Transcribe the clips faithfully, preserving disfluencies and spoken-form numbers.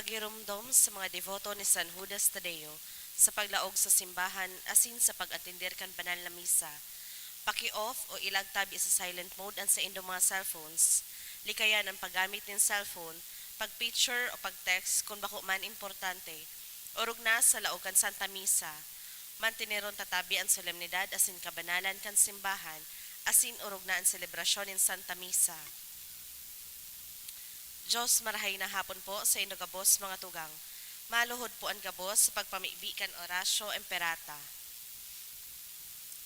Pagiromdom sa mga deboto ni San Judas Tadeo sa paglaog sa simbahan asin sa pag-atender kan banal na misa. Paki-off o ilag tabi sa silent mode an saindong mga cellphones. Likayan an paggamit nin cellphone, pag-picture o pag-text kun bako man importante. Orog na sa laog kan Santa Misa. Manteneron ta tabi an solemnidad asin kabanalan kan simbahan, asin orog na an selebrasyon nin Santa Misa. Diyos, marahay na hapon po saindo gabos, mga tugang. Maluhod po an gabos sa pagpamibi kan Oratio Imperata.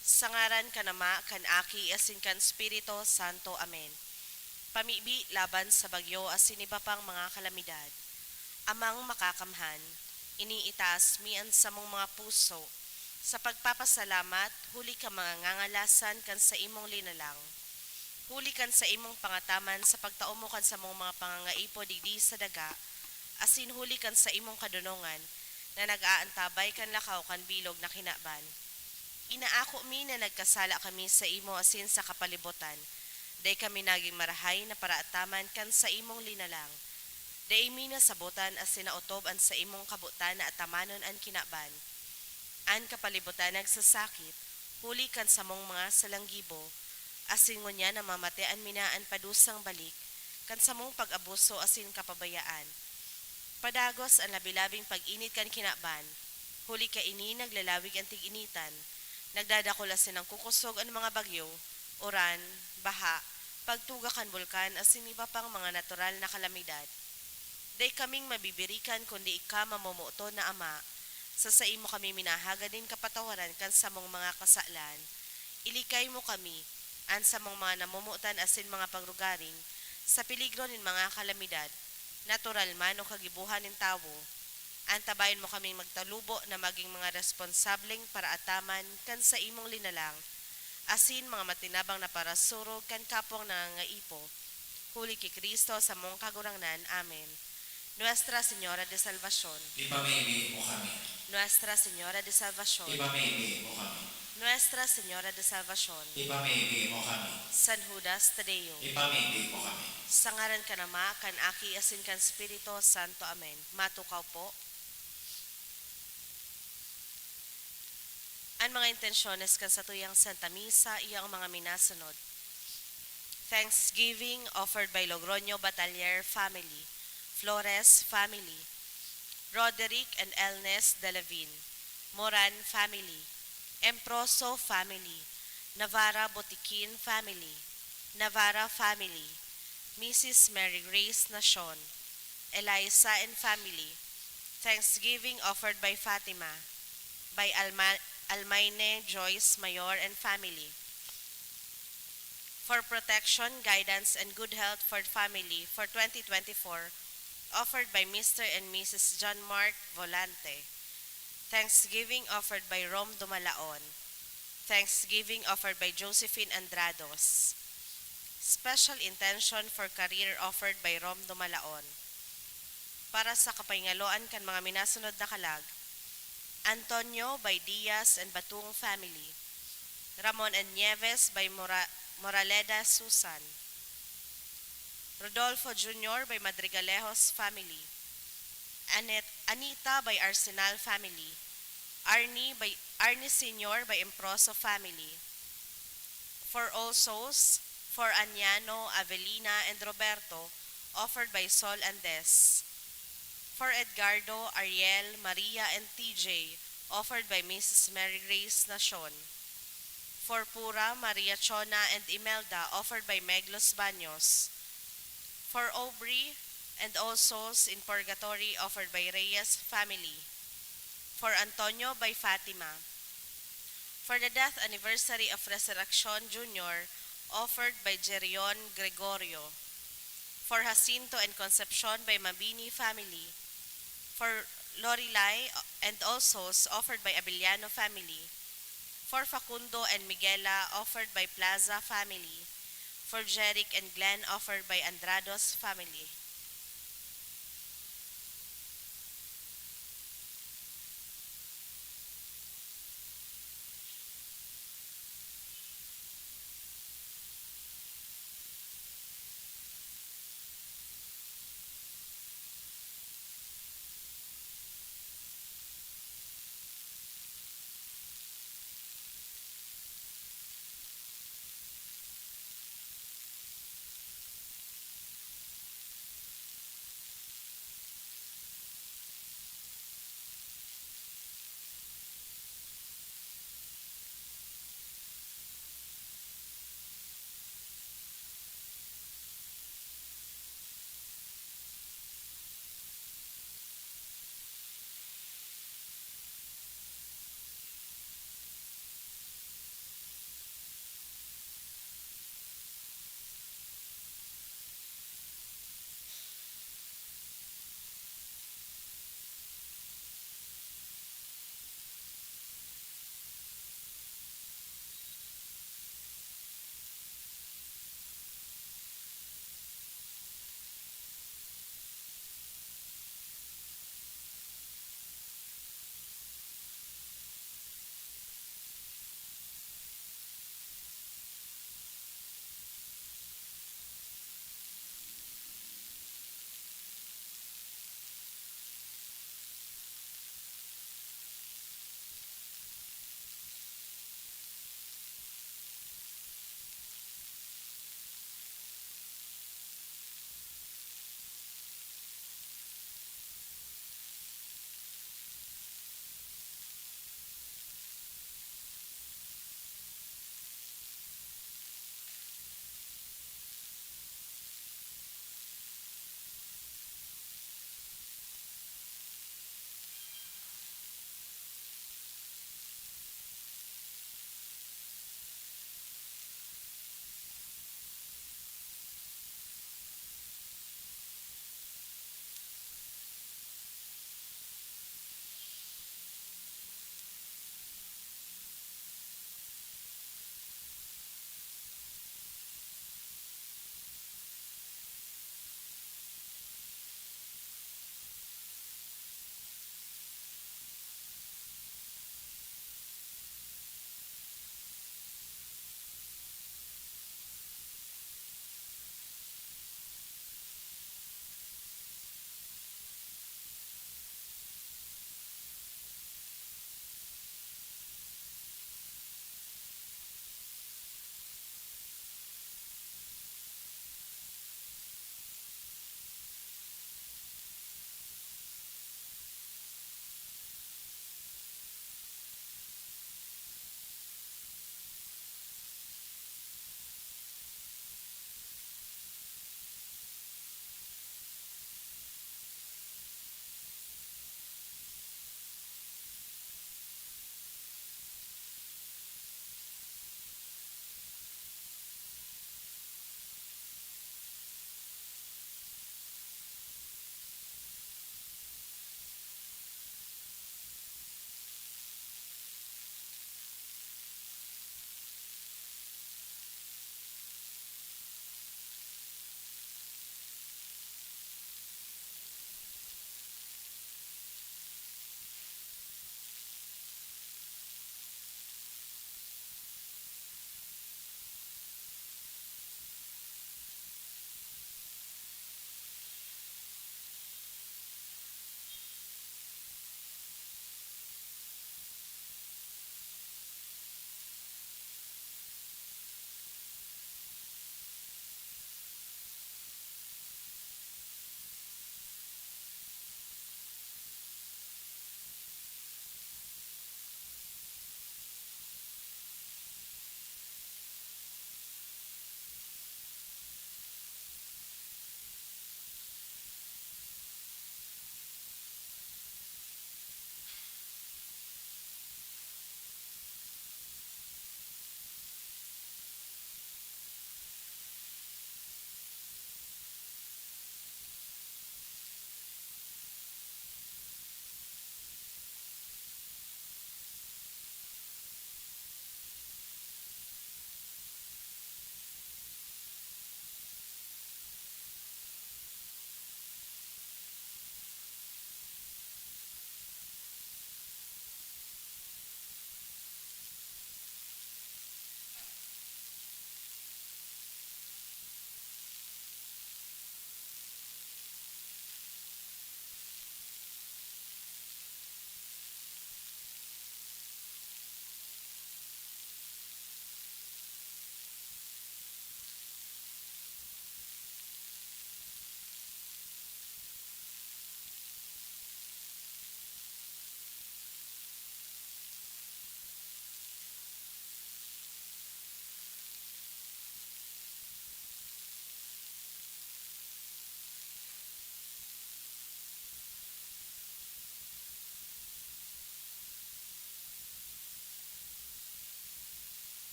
Sa ngaran kan Ama, kan Aki, asin kan Espiritu Santo. Amen. Pamibi laban sa bagyo asin iba pang mga kalamidad. Amang Makakamhan, iniitaas mi an samong mga puso sa pagpapasalamat huli kan mga ngangalasan kan saimong linalang, huli kan saimong pangataman sa pagtao mo kan samong mga pangangaipo digdi sa daga, asin huli kan saimong kadonongan na nag-aantabay kan lakaw kan bilog na kinaban. Inaako mi na nagkasala kami saimo asin sa kapalibotan. Dai kami nagin marahay na paraataman kan saimong linalang. Dai mi nasabotan asin naotob an saimong kabotan na atamanon an kinaban. An kapalibotan nagsasakit, huli kan samong mga salanggibo, asin ngunyan namamatean mi na an padusang balik kan samong pag-abuso asin kapabayaan. Padagos an labi-labing pag-init kan kinaban, huli kaini naglalawig an tig-initan, nagdadakul asin nangkukosog an mga bagyo, uran, baha, pagtuga kan bulkan asin iba pang mga natural na kalamidad. Dai kaming mabibirikan kundi ika, mamomoton na Ama. Sa saimo kami minahagad nin kapatawaran kan samong mga kasalan. Ilikay mo kami, an samong mga namomotan asin mga pagrugaring, sa peligro nin mga kalamidad, natural man o kagibohan nin tawo. Antabayon mo kaming magtalubo na magin mga responsableng paraataman kan saimong linalang, asin mga matinabang na parasurog kan kapwang nangangaipo, huli ki Cristo samong Kagurangnan. Amen. Nuestra Señora de Salvacion. Ipamibi mo kami. Nuestra Señora de Salvacion. Ipamibi mo kami. Nuestra Señora de Salvacion. Ipamibi mo kami. San Judas Tadeo. Ipamibi mo kami. Sa ngaran kan Ama, kan Aki, asin kan Espiritu Santo. Amen. Matukaw po. An mga intensyones kan satuyang Santa Misa, iya ang mga minasunod. Thanksgiving offered by Logroño Batalier family, Flores family, Roderick and Elnes Delavin, Moran family, Emproso family, Navarra Botiquin family, Navarra family, Missus Mary Grace Nacion, Eliza and family. Thanksgiving offered by Fatima, by Alma-, Almaine Joyce Mayor and family. For protection, guidance, and good health for family for twenty twenty-four, offered by Mister and Missus John Mark Volante. Thanksgiving offered by Rom Dumalaon. Thanksgiving offered by Josephine Andrados. Special intention for career offered by Rom Dumalaon. Para sa kapahingaloan kan mga minasunod na kalag, Antonio by Diaz and Batung family, Ramon and Nieves by Mora-, Moraleda Susan, Rodolfo Junior by Madrigalejos family, Anet-, Anita by Arsenal family, Arnie by, Arnie Senior by Improso family. For all souls, for Aniano, Avelina, and Roberto, offered by Sol Andes. For Edgardo, Ariel, Maria, and T J, offered by Missus Mary Grace Nacion. For Pura, Maria Chona, and Imelda, offered by Meglos Baños. For Aubrey and all souls in purgatory, offered by Reyes family. For Antonio, by Fatima. For the death anniversary of Resurrection Junior, offered by Jerion Gregorio. For Jacinto and Concepcion, by Mabini family. For Lorelai and all souls, offered by Abellano family. For Facundo and Miguela, offered by Plaza family. For Jeric and Glenn, offered by Andrados family.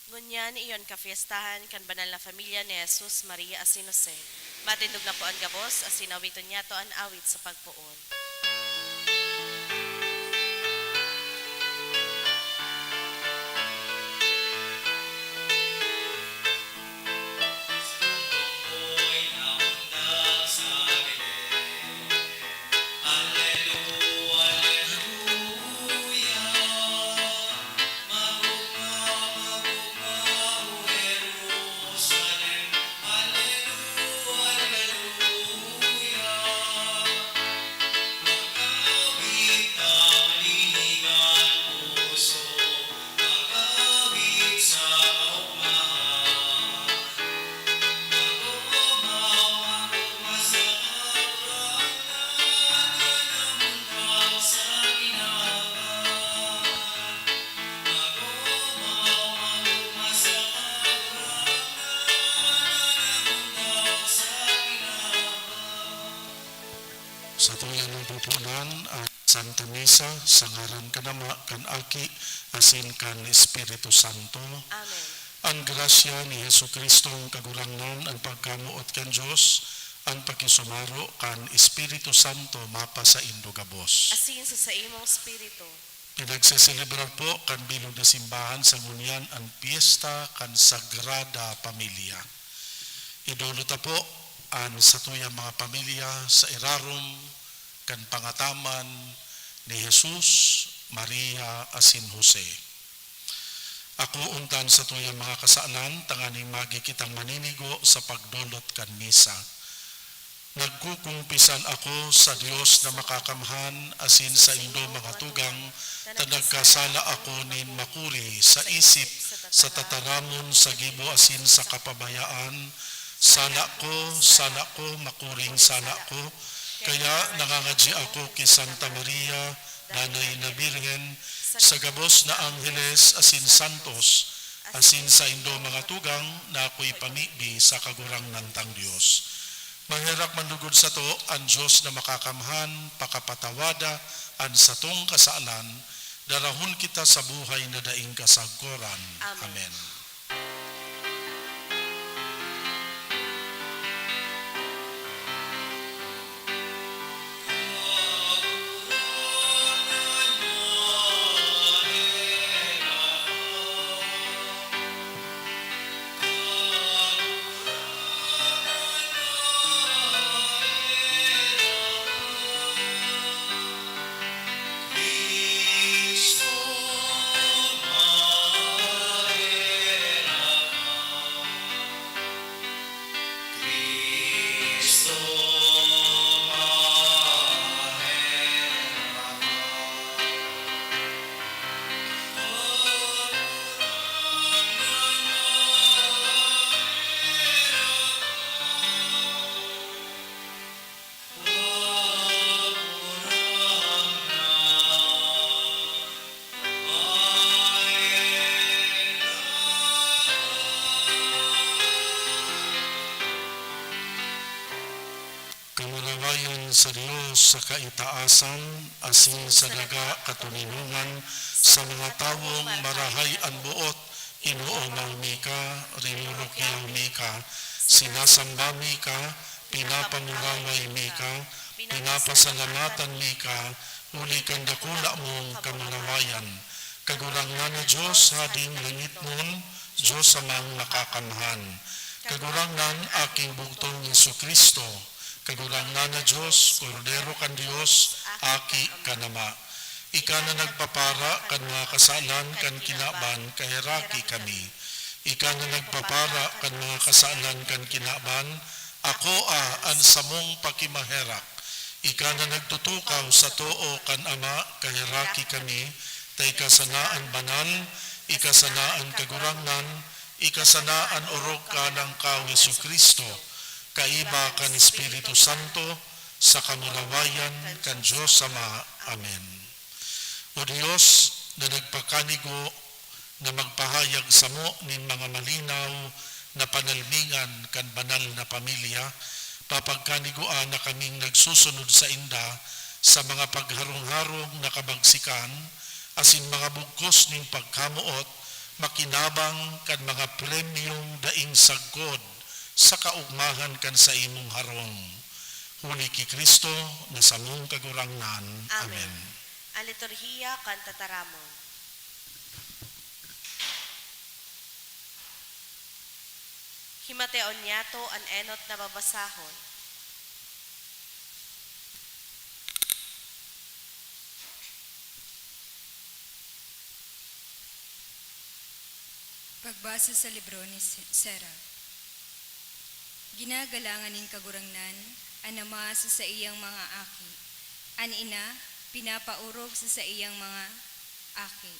Ngunyan, iyon kafiestahan kan banal na pamilya ni Jesus, Maria asin Jose. Matindog na po an gabos, asin awiton niyato an awit sa pagpoon. Sa tuya nin pupunan, ang Santa Misa, sa ngaran kan Ama, kan Aki, asin kan Espiritu Santo. Amen. Ang grasya ni Jesu-Cristong Kagurangnan, ang pagkamoot kan Dios, ang pakisumaro kan Espiritu Santo mapasaindo gabos. Asin sa saimong espiritu. Pinagseselebrar po kan bilog na simbahan sa ngunyan an pyesta kan Sagrada Pamilya. Idolot ta po an satuyang mga pamilya sa irarom kan pangataman ni Jesus, Maria, asin Jose. Akoon ta an satuyang mga kasalan tanganing magi kitang maninigo sa pagdolot kan misa. Nagkukumpisan ako sa Dios na makakamhan asin saindo mga tugang ta nagkasala ako nin makuri sa isip, sa tataramon, sa gibo asin sa kapabayaan. Sala ko, sala ko, makuring sala ko. Kaya nangangadyi ako ki Santa Maria, Nanay na Birhen, sa gabos na angheles asin santos, asin saindo mga tugang na ako'y pamibi sa Kagurangnan tang Dios. Maherak man lugod sato an Dios na makakamhan, pakapatawada an satong kasalan, darahon kita sa buhay na daing kasagkoran. Amen. Amen. Kamurawayan sa Dios sa kaitaasan, asin sa daga katoninongan, sa mga tawong marahay an boot, inoomaw mi ka, rinurukyaw mi ka, sinasamba mi ka, pinapamuraway mi ka, pinapasalamatan mi ka, huli kan dakula mong kamurawayan. Kagurangnan na Dios, Hading langitnon, Dios Amang makakamhan. Kagurangnan, Aking bugtong Jesu-Cristo. Kagurangnan na Dios, Kordero kan Dios, Aki kan Ama. Ika na nagpapara kan mga kasalan kan kinaban, kaheraki kami. Ika na nagpapara kan mga kasalan kan kinaban, akoa an samong pakimaherak. Ika na nagtutukaw sa too kan Ama, kaheraki kami, ta ika sana an banal, ika sana an kagurangnan, ika sana an orog kan Kahadean Jesu-Cristo, kaiba kan Espiritu Santo, sa kamurawayan kan Dios Ama. Amen. O Dios, na nagpakanigo na magpahayag samo nin mga malinaw na panalmingan kan banal na pamilya, papagkanigua na kaming nagsusunod sainda sa mga pagharong-harong na kabagsikan asin mga bugkos nin pagkamoot makinabang kan mga premyong daing sagkod sa kaogmahan kan saimong harong. Huli ki Cristo na samong Kagurangnan. Amen. Amen. An liturhiya kan tataramon. Himateon niyato an enot na babasahon. Pagbasa sa libro ni Se-, Sera. Ginagalangan nin Kagurangnan an ama sa saiyang mga aki, an ina pinapaorog sa saiyang mga aki.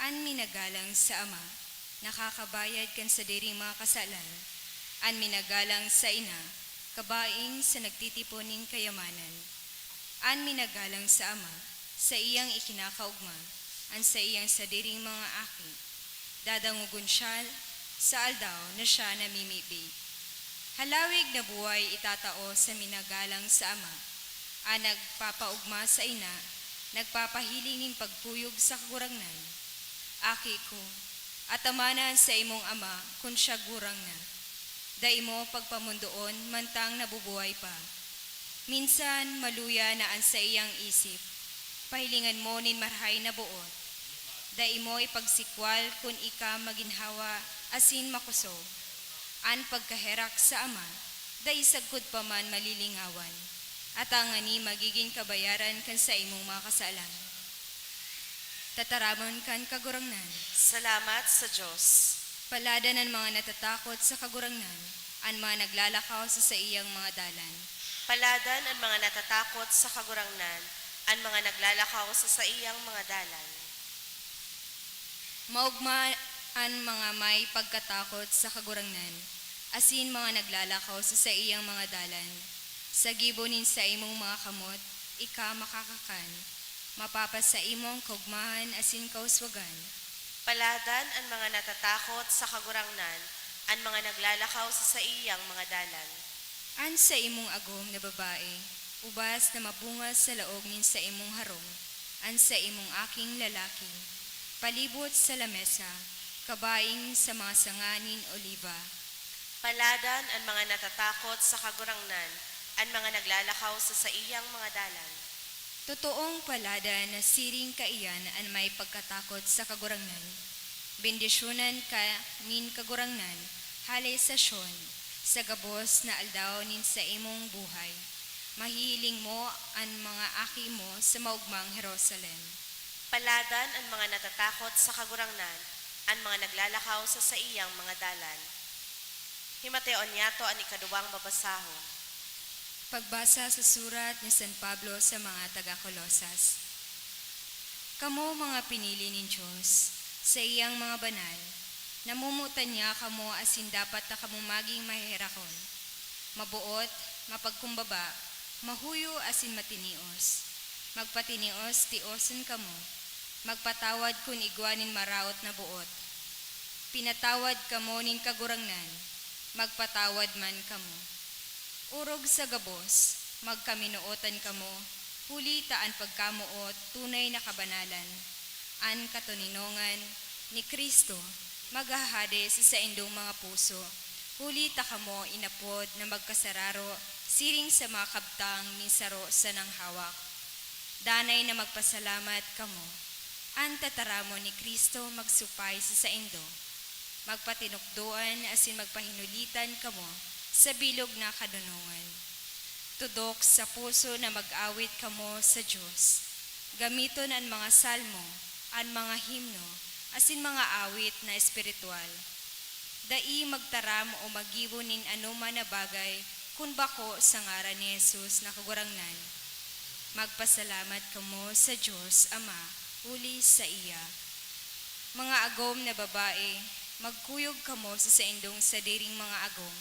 An minagalang sa ama nakakabayad kan sadiring mga kasalan, an minagalang sa ina kabaing sa nagtitipon nin kayamanan. An minagalang sa ama, saiyang ikinakaogma an saiyang sadiring mga aki. Dadangogon siya sa aldaw na siya namimibi. Halawig na buhay itatao sa minagalang sa ama, an nagpapaogma sa ina, nagpapahiling nin pagkuyog sa Kagurangnan. Aki ko, atamana an saimong ama kun siya gurang na. Dai mo pagpamondoon mantang nabubuhay pa. Minsan, maluya na an saiyang isip. Pahilingan mo nin marahay na boot. Dai mo ipagsikwal kun ika maginhawa asin makosog. An pagkaherak sa ama, dai sagkod pa man malilingawan, at tangani magigin kabayaran kan saimong mga kasalan. Tataramon kan Kagurangnan. Salamat sa Dios. Paladan an mga natatakot sa Kagurangnan, an mga naglalakaw sa saiyang mga dalan. Paladan an mga natatakot sa Kagurangnan, an mga naglalakaw sa saiyang mga dalan. Maogma an mga may pagkatakot sa Kagurangnan, asin mga naglalakaw sa saiyang mga dalan. Sa gibo nin saimong mga kamot, ika makakakan. Mapapasaimo an kaogmahan asin kauswagan. Paladan an mga natatakot sa Kagurangnan, an mga naglalakaw sa saiyang mga dalan. An saimong agom na babae, ubas na mabunga sa laog nin saimong harong, an saimong aking lalaki, palibot sa lamesa, kabaing sa mga sanga nin oliba. Paladan an mga natatakot sa Kagurangnan, an mga naglalakaw sa saiyang mga dalan. Totoong paladan na siring kaiyan an may pagkatakot sa Kagurangnan. Bendisyonan ka nin Kagurangnan hale sa Sion, sa gabos na aldaw nin saimong buhay. Mahihiling mo an mga aki mo sa maogmang Jerusalem. Paladan an mga natatakot sa Kagurangnan, an mga naglalakaw sa saiyang mga dalan. Himateon niyato an ikaduwang babasahon. Pagbasa sa surat ni San Pablo sa mga taga Colosas. Kamo mga pinili nin Dios, saiyang mga banal, namomotan niya kamo asin dapat na kamo magin maheherakon, maboot, mapagkumbaba, mahuyo asin matinios. Magpatinios-tioson kamo, magpatawad kun igwa nin maraot na boot. Pinatawad kamo nin Kagurangnan, magpatawad man kamo. Orog sa gabos, magkaminootan kamo, huli ta an pagkamoot tunay na kabanalan. An katoninongan ni Cristo maghahade sa saindong mga puso, huli ta kamo inapod na magkasararo siring sa mga kabtang nin saro sanang hawak. Danay na magpasalamat kamo. An tataramon ni Cristo magsupay sa saindo. Magpatinukdoan asin magpahinulitan kamo sa bilog na kadonongan. Tudok sa puso na mag-awit kamo sa Dios. Gamiton an mga salmo, an mga himno, asin mga awit na espiritual. Dai magtaram o maggibo nin anoman na bagay kun bako sa ngaran ni Jesus na Kagurangnan. Magpasalamat kamo sa Dios Ama huli saiya. Mga agom na babae, magkuyog kamo sa saindong sadiring mga agom.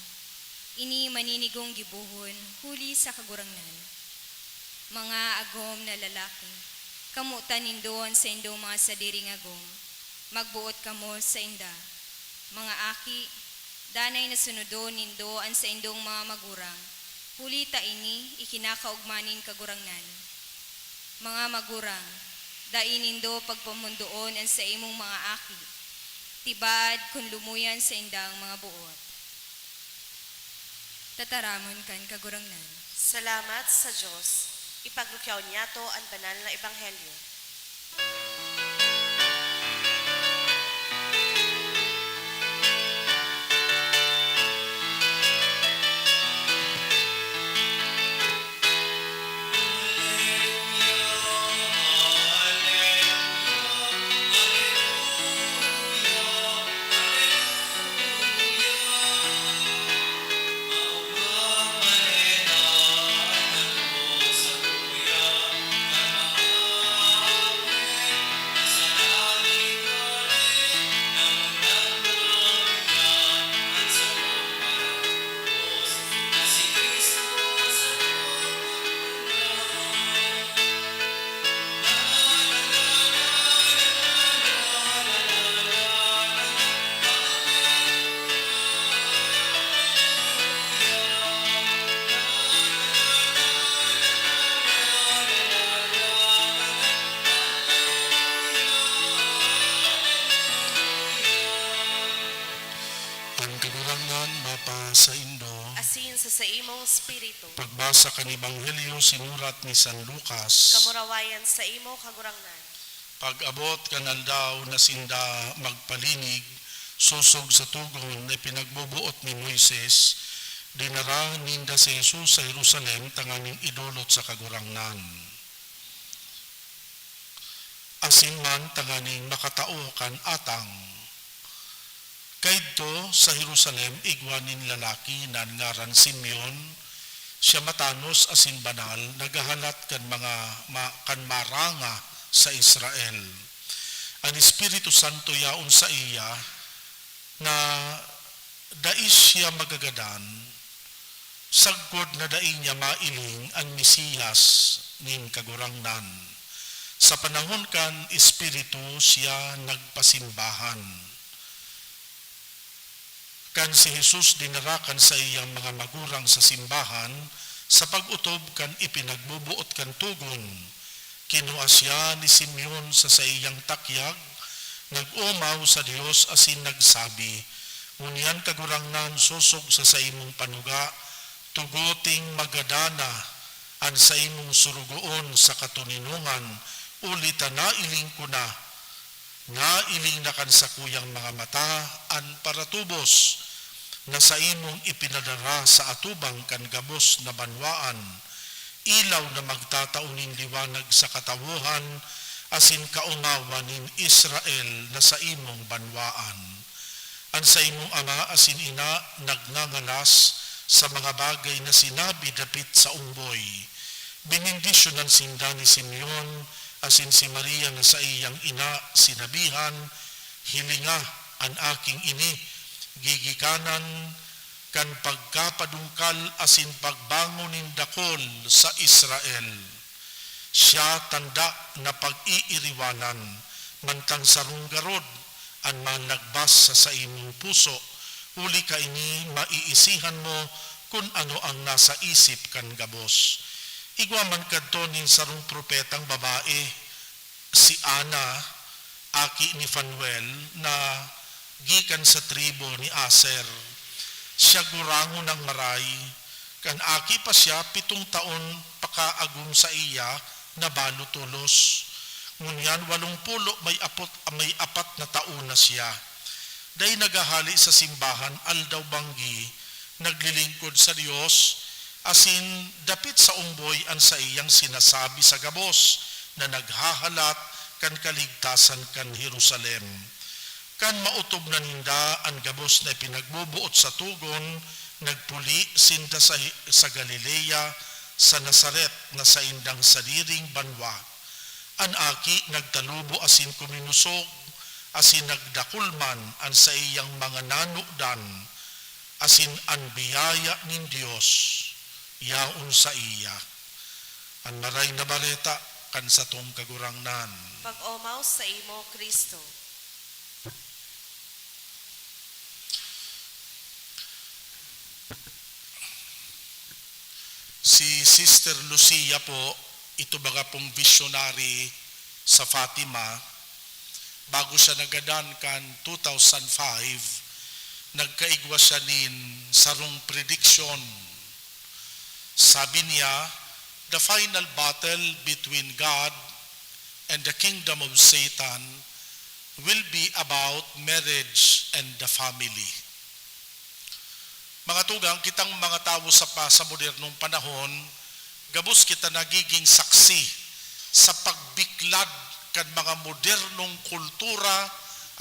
Ini maninigong gibohon huli sa Kagurangnan. Mga agom na lalaki, kamotan nindo an saindong mga sadiring agom. Magboot kamo sainda. Mga aki, danay na sunodon nindo an saindong mga magurang, huli ta ini ikinakaogma nin Kagurangnan. Mga magurang, dai nindo pagpamondoon an saimong mga aki. Tibaad kun lumuyan saindang mga boot. Tataramon kan Kagurangnan. Salamat sa Dios. Ipagrukyaw niyato an banal na ebanghelyo. An Kagurangnan mapasaindo. Asin sa saimong espiritu. Pagbasa kan Ebanghelyo sinurat ni San Lucas. Kamurawayan saimo, Kagurangnan. Pag-abot kan aldaw na sinda magpalinig sosog sa togon na ipinagboboot ni Moises, dinara ninda si Jesus sa Jerusalem tanganing idolot sa Kagurangnan. Asin man tanganing makatao kan atang. Kaidto sa Jerusalem, igwa nin lalaki na an ngaran Simeon. Siya matanos asin banal, naghahalat kan mga ma-, kan maranga sa Israel. An Espiritu Santo yaon saiya na dai siya magagadan, sagkod na dai niya mailing an Mesiyas nin Kagurangnan. Sa panahon kan Espiritu siya nagpasimbahan. Kan si Jesus dinara kan saiyang mga magurang sa simbahan sa pag-otob kan ipinagboboot kan togon, kinua siya ni Simeon sa saiyang takyag, nag-omaw sa Dios asin nagsabi, "Ngunyan, Kagurangnan, sosog sa saimong panuga, tugoting magadana an saimong sorogoon sa katoninongan, uli ta nailing ko na, nailing na kan sakuyang mga mata an paratubos na saimong ipinadara sa atubang kan gabos na banwaan, ilaw na magtatao nin liwanag sa katawohan asin kaomawan nin Israel na saimong banwaan." An saimong ama asin ina nagngangalas sa mga bagay na sinabi dapit sa omboy. Benendisyonan sinda ni Simeon asin si Maria na saiyang ina sinabihan, "Hilinga an aking ini, gigikanan kan pagkapadungkal asin pagbangon nin dakul sa Israel. Siya tanda na pag-iiriwanan, mantang sarong garod an managbas sa saimong puso, huli kaini maiisihan mo kun ano ang nasa isip kan gabos." Igwa man kadto nin sarong propetang babae, si Ana, aki ni Fanuel, na gikan sa tribu ni Aser. Siya gurangon nang maray, kan aki pa siya pitong taon pakaagom saiya, nabalo tolos. Ngunyan walong pulo may apot, may apat na taon na siya. Dai naghahale sa simbahan aldaw-banggi, naglilingkod sa Dios, asin dapit sa omboy an saiyang sinasabi sa gabos na naghahalat kan kaligtasan kan Jerusalem. Kan maotob na ninda an gabos na ipinagboboot sa togon, nagpuli sinda sa, sa Galilea, sa Nazaret na saindang sadiring banwa. An aki nagtalubo asin kuminusog, asin nagdakul man an saiyang mga nanodan, asin an biyaya nin Dios yaon saiya. An Maray na Bareta kan satong Kagurangnan. Pag-omaw saimo, Cristo. Si Sister Lucia po, ito baga pong visionary sa Fatima. Bago siya nagadan kan two thousand five, nagkaigwa siya nin sarong prediksyon. Sabi niya, "The final battle between God and the kingdom of Satan will be about marriage and the family." Mga tugang, kitang mga tawo sa pa-, sa modernong panahon, gabos kita nagiging saksi sa pagbiklad kan mga modernong kultura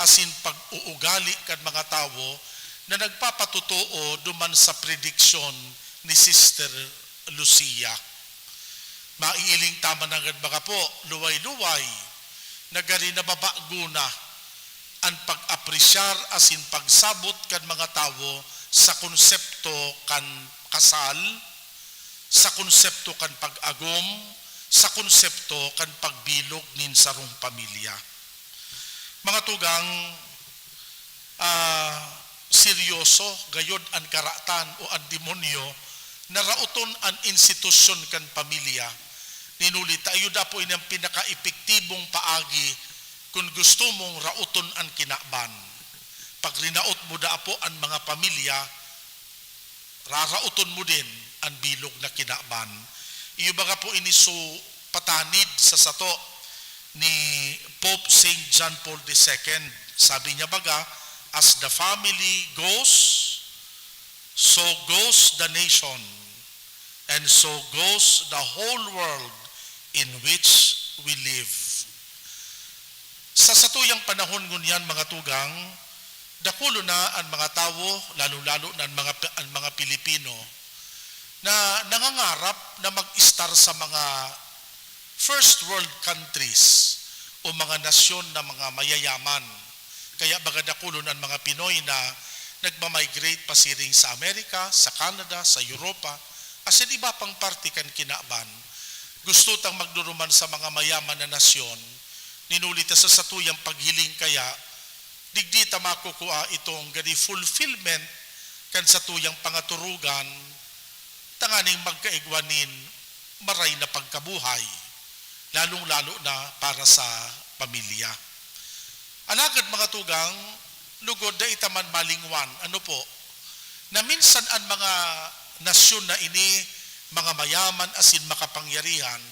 asin pag-uugali kan mga tawo na nagpapatotoo duman sa prediksyon ni Sister Lucia. Maiiling ta man nanggad, mga po, luway-luway, nagari na babago na an pag-apresyar asin pagsabot kan mga tawo sa konsepto kan kasal, sa konsepto kan pag-agom, sa konsepto kan pagbilog nin sarong pamilya. Mga tugang, ah, seryoso gayod an karatan o an demonyo na raoton an institusyon kan pamilya. Ninuli ta, iyo dapo ini an pinakaepektibong paagi kun gusto mong raoton an kinaban. Pag rinaot mo dapo an mga pamilya, raraoton mo din an bilog na kinaban. Iyo baga po ini so patanid sa sato ni Pope Saint John Paul the Second. Sabi niya baga, "As the family goes, so goes the nation, and so goes the whole world in which we live." Sa satuyang panahon ngunyan, mga tugang, dakulo na an mga tawo, lalong-lalo na an mga, an mga Pilipino, na nangangarap na mag-estar sa mga first world countries o mga nasyon na mga mayayaman. Kaya baga dakulon an mga Pinoy na nagma-migrate pasiring sa Amerika, sa Canada, sa Europa, asin iba pang parte kan kinaban. Gusto tang magduruman sa mga mayaman na nasyon, ninuli ta sa satuyang paghiling kaya, digdi ta makukua itong gani fulfillment kan satuyang pangaturugan, tanganing magkaigwa nin maray na pagkabuhay, lalong-lalo na para sa pamilya. Alagad, mga tugang, lugod dai ta man malingwan, ano po, na minsan an mga nasyon na ini, mga mayaman asin makapangyarihan,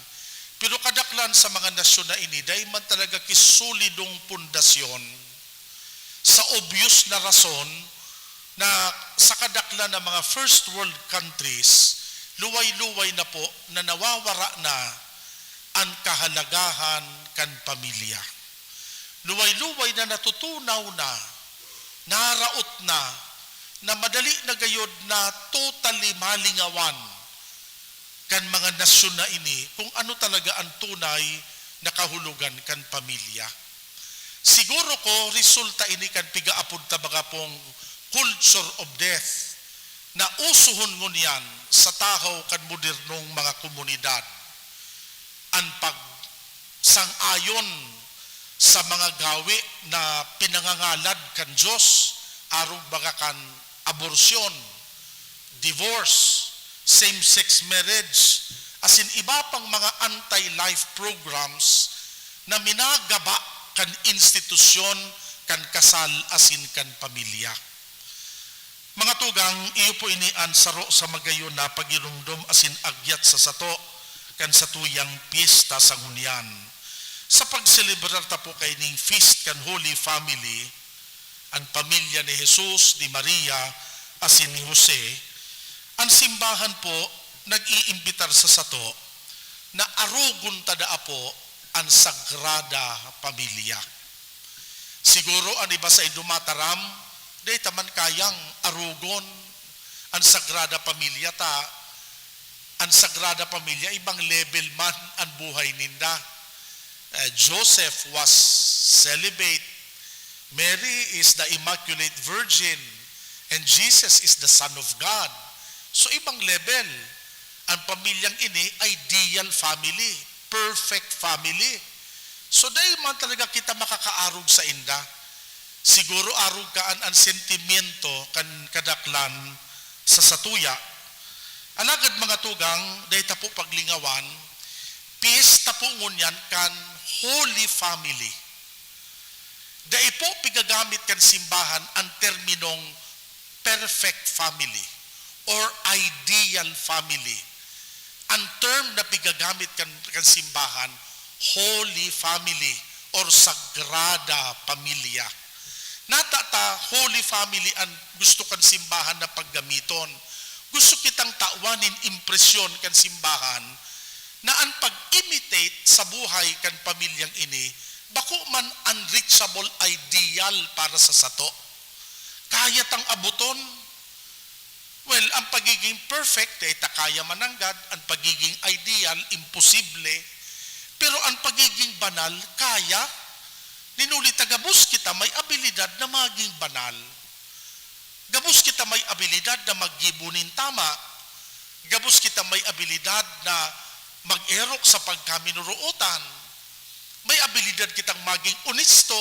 pero kadaklan sa mga nasyon na ini, dai man talaga ki solidong pundasyon sa obvious na rason na sa kadaklan na mga first world countries, luway-luway na po na nawawara na an kahalagahan kan pamilya. Luway-luway na natutunaw na, naraot na, na madali na gayod na totally malingawan kan mga nasyon na ini kung ano talaga an tunay na kahulogan kan pamilya. Siguro ko, resulta ini kan pigaapod ta baga pong culture of death na usohon ngunyan sa tahaw kan modernong mga komunidad. An pagsang-ayon sa mga gawi na pinangangalad kan Dios, arog baga kan abortion, divorce, same-sex marriage, asin iba pang mga anti-life programs na minagaba kan institusyon kan kasal asin kan pamilya. Mga tugang, iyo po ini an saro sa magayon na pagiromdom asin agyat sa sato kan satuyang pyesta sa ngunyan. Sa pagselebrar ta po kaining feast kan Holy Family, an pamilya ni Jesus, ni Maria, asin ni Jose, an simbahan po nag-iimbitar sa sato na arogon ta daa po an Sagrada Pamilya. Siguro an iba saindo mataram, dai ta man kayang arogon an Sagrada Pamilya ta an Sagrada Pamilya, ibang level man an buhay ninda. Eh, Joseph was celibate, Mary is the Immaculate Virgin, and Jesus is the Son of God. So, ibang level. An pamilyang ini, ideal family, perfect family. So, dai man talaga kita makakaarog sainda. Siguro arog kaan an sentimiento kan kadaklan sa satuya. Alagad, mga tugang, dai ta po paglingawan, piyesta po ngunyan kan Holy Family. Dai po pigagamit kan simbahan an terminong perfect family or ideal family. An term na pigagamit kan, kan simbahan, Holy Family or Sagrada Familia. Nata ta, Holy Family an gusto kan simbahan na paggamiton. Gusto kitang tawan nin impresyon kan simbahan na an pag-imitate sa buhay kan pamilyang ini bako man unreachable ideal para sa sato. Kaya tang aboton. Well, ang pagiging perfect, dai ta kaya mananggad, ang pagiging ideal, imposible. Pero ang pagiging banal, kaya. Nin huli ta gabos kita may abilidad na maging banal. Gabos kita may abilidad na maggibo nin tama. Gabos kita may abilidad na mag-erok sa pagkaminorootan. May abilidad kitang maging onesto,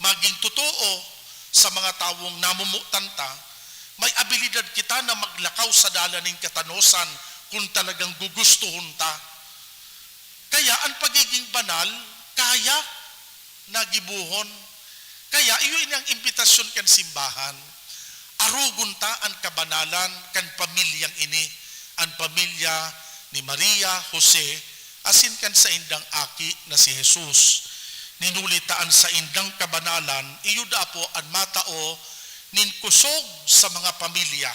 maging totoo sa mga tawong namomotan ta. May abilidad kita na maglakaw sa dalan nin katanosan kun talagang gugustuhon ta. Kaya an pagiging banal, kaya na gibohon. Kaya iyo ini ang imbitasyon kan simbahan. Arogon ta an kabanalan kan pamilyang ini, an pamilya ni Maria, Jose, asin kan saindang aki na si Jesus. Nin huli ta an saindang kabanalan, iyo daa po an matao nin kusog sa mga pamilya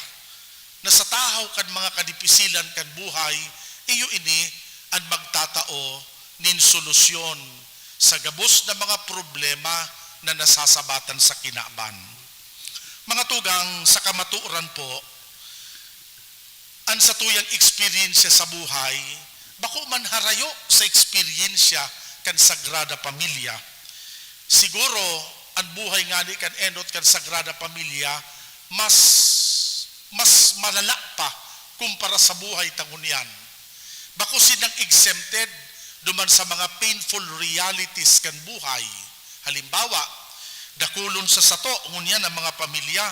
na sa tahaw kan mga kadipisilan kan buhay, iyo ini an magtatao nin solusyon sa gabos na mga problema na nasasabatan sa kinaban. Mga tugang, sa kamatuoran po, an satuyang eksperyensya sa buhay, bako man harayo sa eksperyensya kan Sagrada Pamilya. Siguro, an buhay ngani kan enot kan Sagrada Pamilya, mas, mas malala pa kumpara sa buhay ta ngunyan. Bako sindang exempted duman sa mga painful realities kan buhay. Halimbawa, dakulon sa sato ngunyan ang mga pamilya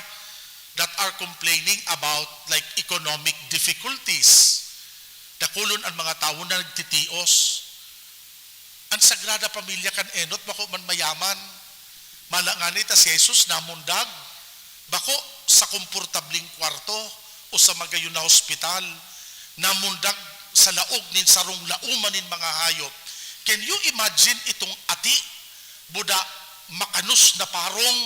that are complaining about, like, economic difficulties. Dakulon an mga tawo na nagtitios. An Sagrada Pamilya kan enot bako man mayaman. Mala ngani ta si Jesus namundag, bako sa komportableng kwarto o sa magayon na hospital. Namundag sa laog nin sarong laoman nin mga hayop. Can you imagine itong ati, buda, makanos na parong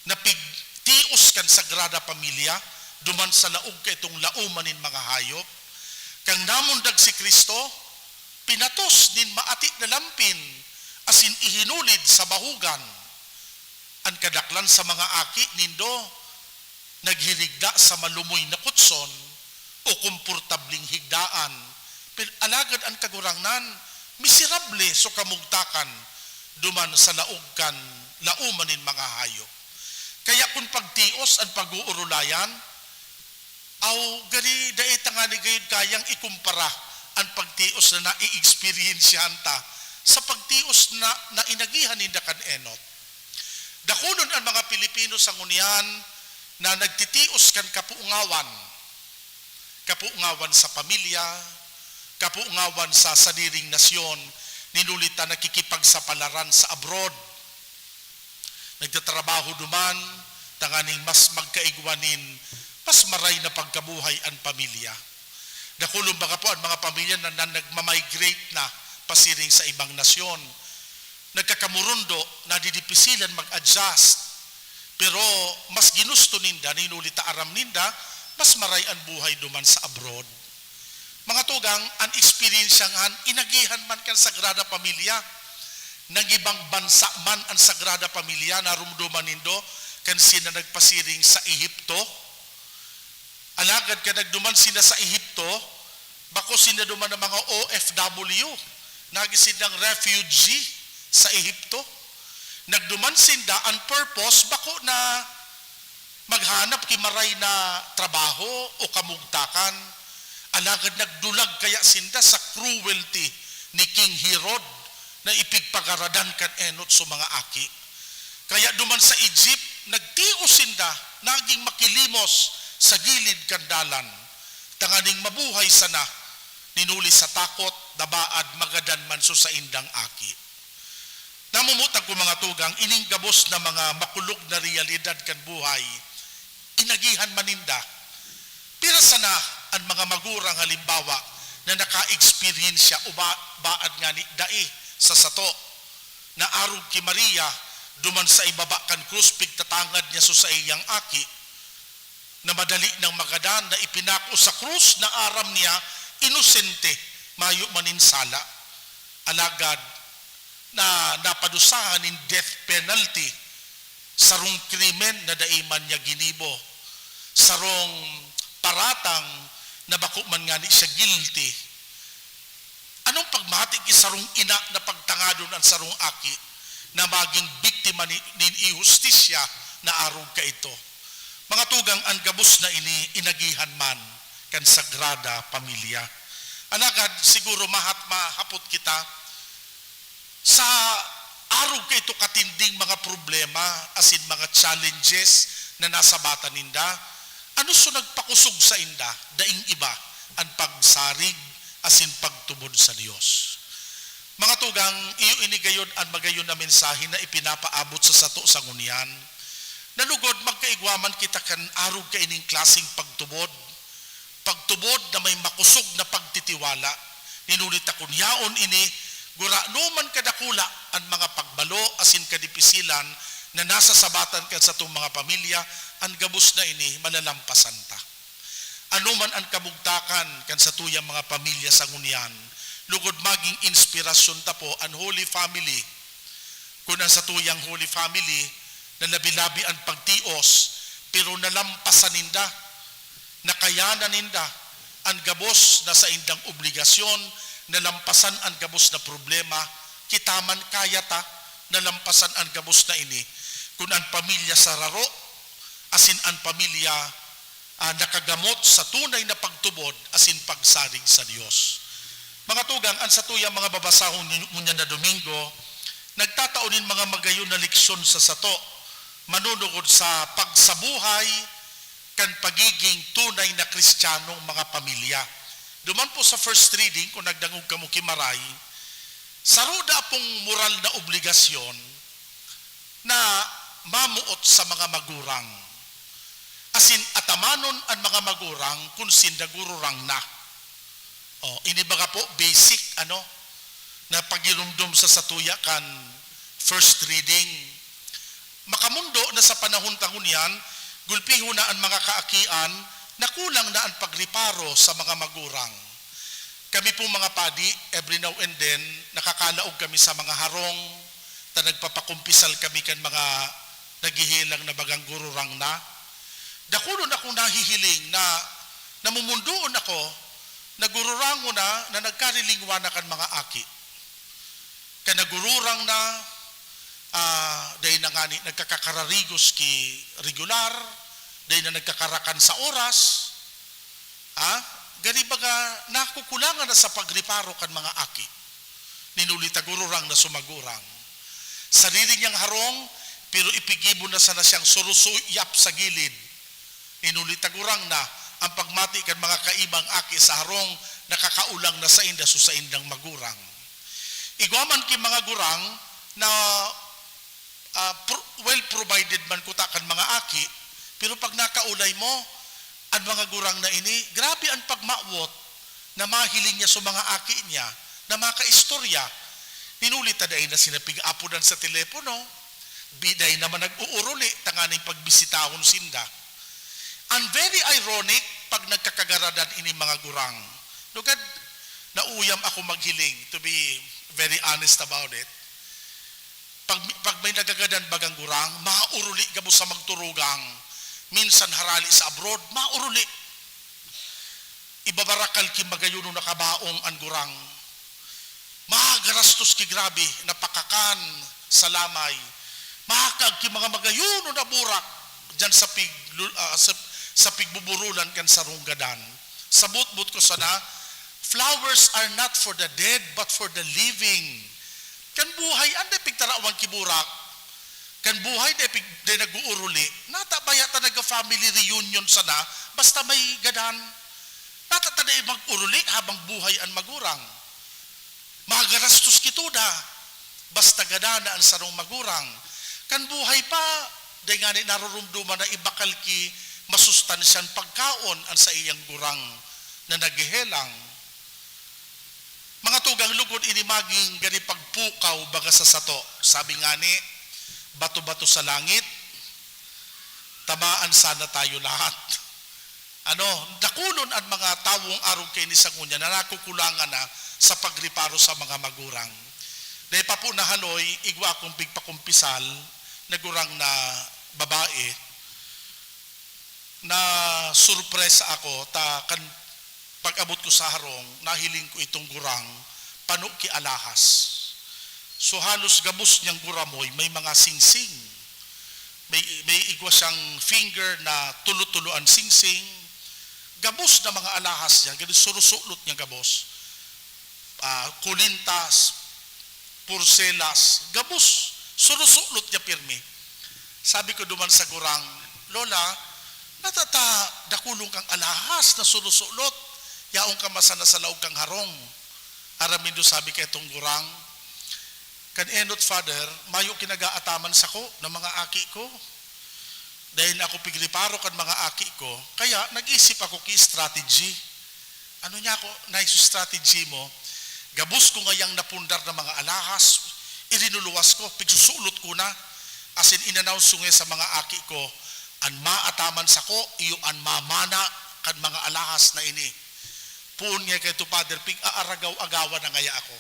na pigtios kan Sagrada Pamilya duman sa laog kaitong laoman nin mga hayop? Kan namundag si Cristo, pinatos nin maati na lampin asin ihinulid sa bahugan. An kadaklan sa mga aki nindo naghirigda sa malumoy na kutson o komportableng higdaan, pil-, alagad an Kagurangnan, miserable so kamugtakan duman sa laog kan laoman nin mga hayop. Kaya kun pagtios an pag-oorolayan, aw, gani dai ta ngani gayod kayang ikumpara an pagtios na nai-eksperyensyahan ta sa pagtios na, na inagihan ninda kan enot. Dakulon an mga Pilipino sa ngunyan na nagtitios kan kapungawan. Kapungawan sa pamilya, kapungawan sa sadiring nasyon, nin huli ta nakikipagsapalaran sa abroad. Nagtatrabaho duman, tanganing mas magkaigwa nin mas maray na pagkabuhay an pamilya. Dakulon baga po an mga pamilya na, na nagmamigrate na pasiring sa ibang nasyon. Nagkakamurundo, nadidipisilan mag-adjust. Pero mas ginusto ninda, nin huli ta aram ninda, mas maray an buhay duman sa abroad. Mga tugang, an eksperyensya ngan inagihan man kan Sagrada Pamilya. Nangibang bansa man an Sagrada Pamilya, narumduman nindo kan sinda nagpasiring sa Ehipto. Alagad kan nagduman sinda sa Ehipto, bako sinda duman na mga O F W, nagin sindang refugee sa Ehipto. Nagduman sinda, an purpose, bako na maghanap ki maray na trabaho o kamugtakan. Alagad nagdulag kaya sinda sa cruelty ni King Herod na ipigpagaradan kan enot so mga aki. Kaya duman sa Egypt, nagtios sinda, naging makilimos sa gilid kan dalan, tanganing mabuhay sana, nin huli sa takot, dabaad, magadan man so saindang aki. Namumutang ko, mga tugang, ining gabos na mga makulog na realidad kan buhay, inagihan man ninda. Pira sana an mga magurang, halimbawa, na naka-eksperyensya o ba, baad ngani dai sa sato, na arog ki Maria, duman sa ibaba kan krus pigtatangad niya sa saiyang aki, na madali nang magadan, na ipinako sa krus, na aram niya, inosente, mayo man nin sala. Alagad, na napadusahan nin death penalty, sarong krimen na dai man niya ginibo, sarong paratang na bako man ngani siya guilty. Anong pagmati ki sarong ina na pagtangadon an sarong aki na magin biktima ni, nin inhustisya na arog kaito? Mga tugang, an gabos na ini inagihan man kan Sagrada Pamilya. Alagad siguro mahat-, mahapot kita, sa arog kaito katinding mga problema asin mga challenges na nasabatan ninda, ano so nagpakosog sainda? Daing iba, an pagsarig asin pagtubod sa Dios. Mga tugang, iyo ini gayod an magayon na mensahe na ipinapaabot sa sato sa ngunyan. Na lugod, magkaigwa man kita kan arog kaining klaseng pagtubod, pagtubod na may makosog na pagtitiwala. Ninuli ta kun yaon ini, gurano man kadakula an mga pagbalo asin kadipisilan na nasasabatan kan satong mga pamilya, an gabos na ini malalampasan ta. Ano man an kabugtakan kan satuyang mga pamilya sa ngunyan, lugod magin inspirasyon ta po an Holy Family. Kun an satuyang Holy Family na labi-labi an pagtios, pero nalampasan ninda, nakayanan ninda an gabos na saindang obligasyon, nalampasan an gabos na problema, kita man kaya ta nalampasan an gabos na ini. Kun an pamilya sararo, asin an pamilya, ah, nakagamot sa tunay na pagtubod asin pagsarig sa Dios. Mga tugang, an satuyang mga babasahon ngunyan na Domingo, nagtatao nin mga magayon na leksyon sa sato, manunukod sa pagsabuhay kan pagiging tunay na Kristiyanong mga pamilya. Duman po sa first reading, kung nagdangog kamo ki Maray, saro da pong moral na obligasyon na mamoot sa mga magurang, asin atamanon an mga magurang kun sinda gururang na. O, ini baga po basic, ano, na pagirumdom sa satuya kan first reading. Makamundo na sa panahon ta ngunyan, gulpihon na an mga kaakian na kulang na an pagreparo sa mga magurang. Kami pong mga padi, every now and then, nakakalaog kami sa mga harong, ta nagpapakumpisal kami kan mga naghihilang na bagang gururang na. Dakulon akong nahihiling na namumundoon ako na gururangon na, na nagkarilingwa na kan mga aki. Kan nagururang na, ah, dai na ngani nagkakakararigos ki regular, dai na nagkakarakan sa oras. Ha? Gani baga, nakukulangan na sa pagreparo kan mga aki. Ninuli ta gururang na sumagurang. Sarili niyang harong, pero ipigibo na sana siyang surusuyap sa gilid. Ninuli ta gurang na, ang pagmati kan mga kaibang aki sa harong nakakaulang na sainda sa saindang magurang. Igwa man ki mga gurang na, ah, pro-, well provided man kuta kan mga aki, pero pag nakaulay mo, an mga gurang na ini, grabe an pagmawot na mahiling niya sa mga aki niya na makaistorya. Ninuli ta dai na sinda pig-apodan sa telepono, bi-, dai naman nag-uuruli tanganing pagbisitahon sinda. And very ironic, pag nagkakagaradan ini mga gurang. Lugad, nauyam ako maghiling, to be very honest about it. Pag, pag may nagagadan bagang gurang, mauruli gabos sa magturugang. Minsan harali sa abroad, mauruli. Ibabarakal ki magayon na kabaong an gurang. Magarastos ki grabe na pakakan sa lamay. Mahakag ki mga magayon na burak diyan sa pig-, ah, sa, sa pigbuburulan kan sarong gadan. Sa botbot ko sana, "Flowers are not for the dead, but for the living." Kan buhay, an dai pigtarawan ki burak. Kan buhay, dai pig-, dai nag-uuruli. Nata baya ta nagka-family reunion sana, basta may gadan. Nata ta dai mag-uruli habang buhay an magurang. Magarastos ki toda. Basta gadan na an sarong magurang, kan buhay pa, dai ngani narurumduman na ibakal ki masustansyang pagkaon an saiyang gurang na naghehelang. Mga tugang, lugod ini magin gani pagpukaw baga sa sato. Sabi ngani, bato-bato sa langit, tamaan sana tayo lahat. Ano, dakulon an mga tawong arog kaini sa ngunyan na nakukulangan na sa pagreparo sa mga magurang. Dai pa po nahaloy, igwa akong pigpakumpisal na gurang na babae. Na-surpresa ako ta kan pag-abot ko sa harong, nahiling ko itong gurang pano ki alahas. So, halos gabos niyang guramoy, may mga singsing. May, may igwa siyang finger na tulo-tulo an singsing. Gabos na mga alahas niya, gani surusulot niya gabos. Ah, kulintas, purselas, gabos, surusulot niya pirmi. Sabi ko duman sa gurang, "Lola, natata dakulon kang alahas na surusulot. Yaon ka masana sa laog kang harong." Aram nindo, sabi kaitong gurang, "Kan enot, Father, mayo ki nag-aataman sako na mga aki ko. Dai na ako pigreparo kan mga aki ko, kaya nag-isip ako ki strategy." "Ano niya ako, nice strategy mo?" "Gabos ko ngayang napundar na mga alahas, irinuluwas ko, pigsusulot ko na. Asin inanaunso ngaya sa mga aki ko, an maataman sako, iyo an mamana kan mga alahas na ini." Poon ngaya kaito, Father, pig-aaragaw-agawan na ngaya ako.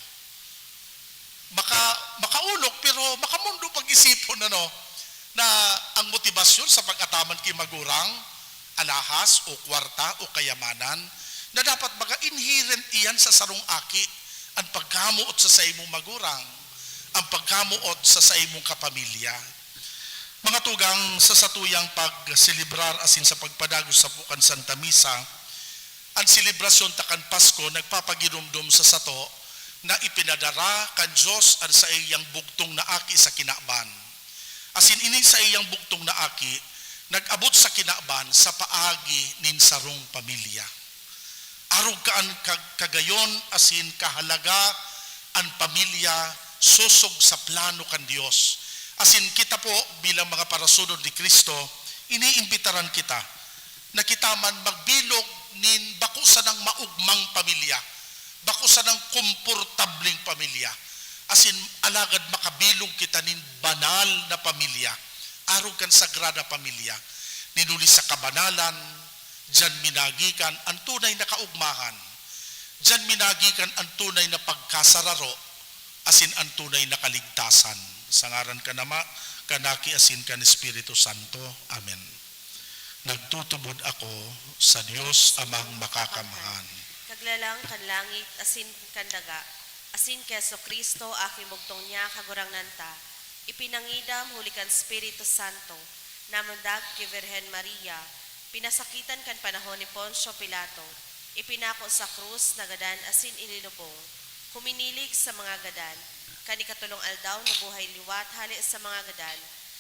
Maka-, makaolok, pero makamondo pag-isipon, ano, na ang motibasyon sa pag-ataman ki magurang, alahas o kwarta o kayamanan, na dapat baga inherent iyan sa sarong aki, an pagkamoot sa saimong magurang, ang pagkamoot sa saimong kapamilya. Mga tugang, sa satuyang pagselebrar asin sa pagpadagos sapo kan Santa Misa, an selebrasyon ta kan Pasko nagpapaginumdom sa sato na ipinadara kan Dios an saiyang bugtong na Aki sa kinaban. Asin ini saiyang bugtong na Aki nag-abot sa kinaban sa paagi nin sarong pamilya. Arog kan kag-, kagayon asin kahalaga an pamilya sosog sa plano kan Dios. Asin kita po, bilang mga parasunod ni Cristo, iniimbitaran kita na kita man magbilog nin bako sanang maogmang pamilya, bako sanang komportableng pamilya, asin alagad makabilog kita nin banal na pamilya, arog kan Sagrada Pamilya. Nin huli sa kabanalan, diyan minagikan an tunay na kaogmahan. Diyan minagikan an tunay na pagkasararo, asin an tunay na kaligtasan. Sa ngaran kan Ama, kan Aki, asin kan Espiritu Santo. Amen. Nagtutubod ako sa Dios Amang Makakamhan. Kaglalang kan langit asin kan daga, asin ki Jesu-Cristo, Aking bugtong niya, Kagurangnan ta, ipinangidam huli kan Espiritu Santo, namundag ki Virgen Maria, pinasakitan kan panahon ni Poncio Pilato, ipinako sa krus, nagadan asin inilubong, huminilig sa mga gadan, kan ikatolong aldaw nabuhay liwat hale sa mga gadan,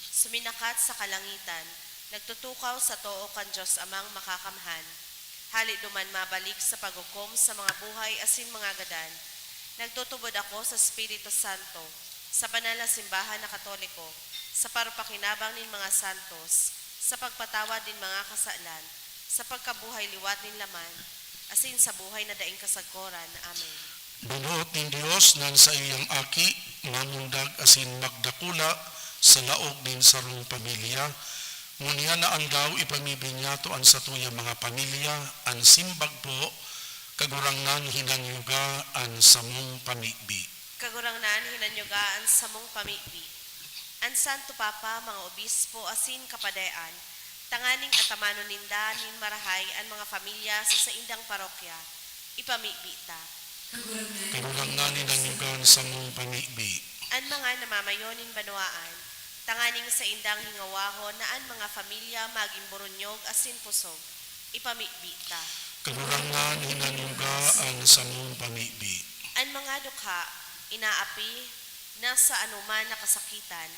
suminakat sa kalangitan, nagtutukaw sa too kan Dios Amang Makakamhan. Hale duman mabalik sa paghukom sa mga buhay asin mga gadan. Nagtutubod ako sa Espiritu Santo, sa banal na simbahan na Katoliko, sa parupakinabang nin mga santos, sa pagpatawad nin mga kasalan, sa pagkabuhay liwat nin laman, asin sa buhay na daing kasagkoran. Amen. Boot nin Dios na an saiyang Aki mamundag asin magdakula sa laog nin sarong pamilya. Ngunyan na aldaw ipamibinyato an satuyang mga pamilya, an simbag po, Kagurangnan, hinanyuga an samong pamibi. Kagurangnan, hinanyuga an samong pamibi. An Santo Papa, mga obispo asin kapadean, tanganing atamanon ninda nin marahay an mga pamilya sa saindang parokya, ipamibi ta. Kagurangnan, hinanyuga an samong pamibi. An mga namamayo nin banwaan, tanganing saindang hingawahon na an mga pamilya magin boronyog asin pusog, ipamibi ta. Kagurangnan, hinanyuga an samong pamibi. An mga dukha, inaapi, nasa anoman na kasakitan,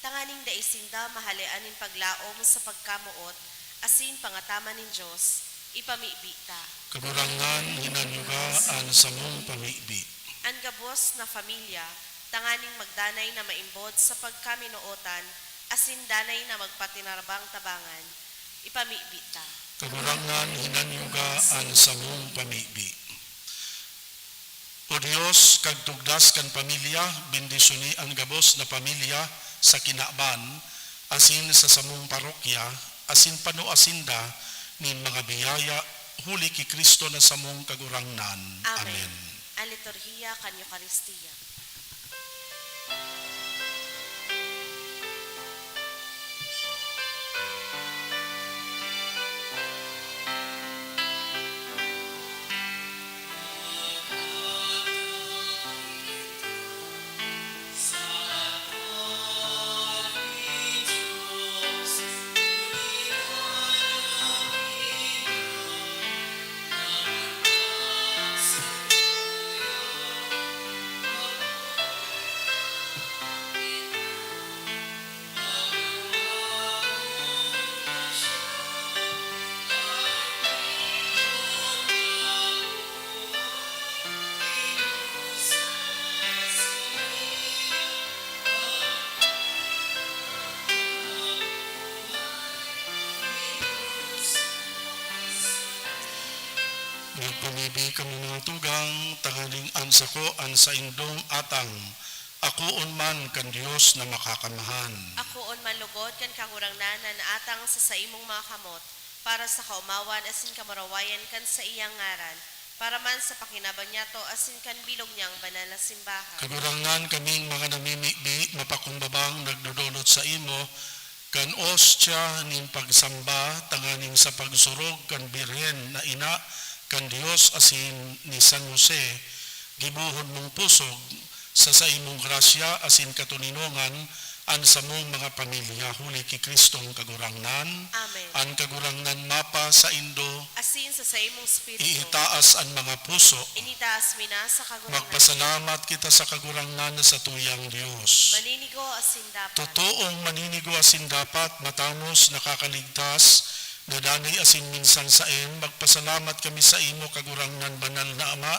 tanganing dai sinda mahalean nin paglaom sa pagkamoot asin pangataman nin Dios, ipamibi ta. Kagurangnan, hinanyuga an samong pamibi. An gabos na pamilya, tanganing magdanay na maimbod sa pagkaminootan asin danay na magpatinarabang-tabangan, ipamibi ta. Kagurangnan, hinanyuga an samong pamibi. O Dios, kagtugdas kan pamilya, bendisyoni an gabos na pamilya sa kinaban, asin sa samong parokya, asin panuasin da nin mga biyaya, huli ki Cristo na samong Kagurangnan. Amen. Amen. An liturhiya kan Eukaristia. Magpamibi kamo, mga tugang, tanganing an sako an saindong atang. Akoon man kan Dios na Makakamhan. Akoon man lugod kan Kagurangnan na naatang sa saimong mga kamot, para sa kaomawan asin kamurawayan kan saiyang ngaran, para man sa pakinabanyato asin kan bilog niyang banal na simbahan. Kagurangnan, kaming mga namimibi, mapakumbabang nagdodolot saimo, kan ostya nin pagsamba tanganing sa pagsurog kan Birhen na Ina kan Dios asin ni San Jose, gibohon mong pusog sa saimong grasya asin katoninongan an samong mga pamilya, huli ki Cristong Kagurangnan. Amen. An Kagurangnan mapasaindo. Asin sa saimong espiritu. Iitaas an mga puso. Initaas mi na sa Kagurangnan. Magpasalamat kita sa Kagurangnan na satuyang Dios. Maninigo asin dapat. Totoong maninigo asin dapat, matanos, nakakaligtas, na danay asin minsan saen, magpasalamat kami saimo, Kagurangnan, banal na Ama,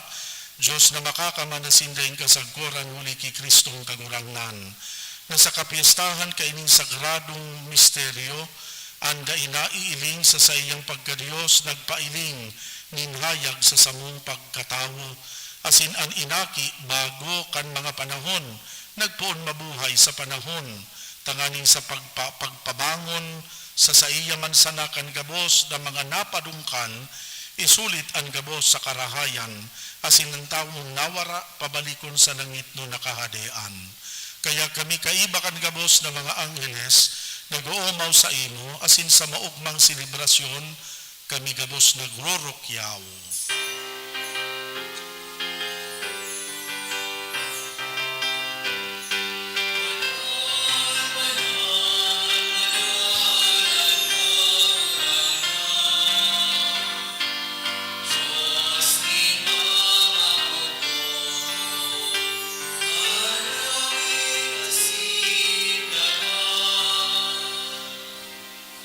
Dios na Makakamhan asin daing kasagkoran, huli ki Cristong Kagurangnan, na sa kapyestahan kaining sagradong misteryo, an dai naiiling sa saiyang pagka-Dios nagpailing nin hayag sa samong pagkatawo, asin an inaki bago kan mga panahon nagpoon mabuhay sa panahon, tanganing sa pagpa-, pagpabangon sa saiya man sana kan gabos na mga napadungkan, isulit an gabos sa karahayan, asin an tawong nawara pabalikon sa langitnon na Kahadean. Kaya kami, kaiba kan gabos na mga angheles, nag-oomaw saimo, asin sa maogmang selebrasyon, kami gabos nagrorokyaw.